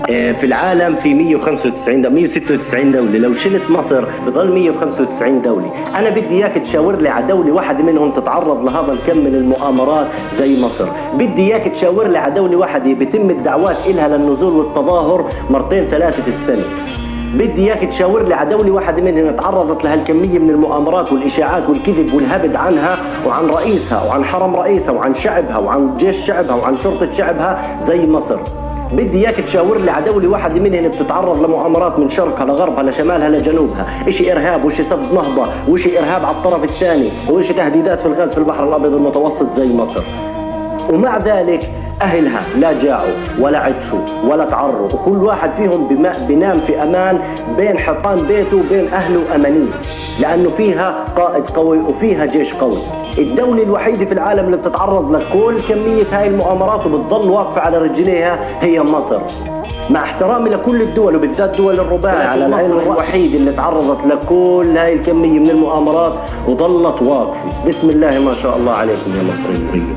في العالم في 195 دولة، 196 دولة، لو شلت مصر بضل 195 دولة. أنا بدي إياك تشاور لي على دولة واحدة منهم تتعرض لهذا الكم من المؤامرات زي مصر. بدي إياك تشاور لي على دولة واحدة بتم الدعوات إلها للنزول والتظاهر مرتين ثلاثة في السنة. بدي اياك تشاور لي على دولة واحدة منهم تعرضت لهالكمية من المؤامرات والإشاعات والكذب والهبد عنها وعن رئيسها وعن حرم رئيسها وعن شعبها وعن جيش شعبها وعن شرطة شعبها زي مصر. بدي اياك تشاور لي على دولة واحدة منهم بتتعرض لمؤامرات من شرقها لغربها لشمالها لجنوبها، إشي إرهاب وإشي سد نهضة وإشي إرهاب على الطرف الثاني وإشي تهديدات في الغاز في البحر الأبيض المتوسط زي مصر. ومع ذلك أهلها لا جاعوا ولا عطشوا ولا تعروا، وكل واحد فيهم بنام في أمان بين حيطان بيته وبين أهله أمانين، لأنه فيها قائد قوي وفيها جيش قوي. الدولة الوحيدة في العالم اللي بتتعرض لكل كمية هاي المؤامرات وبتضل واقفة على رجليها هي مصر. مع احترامي لكل الدول وبالذات دول الرباعي، على العين الوحيد اللي تعرضت لكل هاي الكمية من المؤامرات وظلت واقفة. بسم الله ما شاء الله عليكم يا مصريين.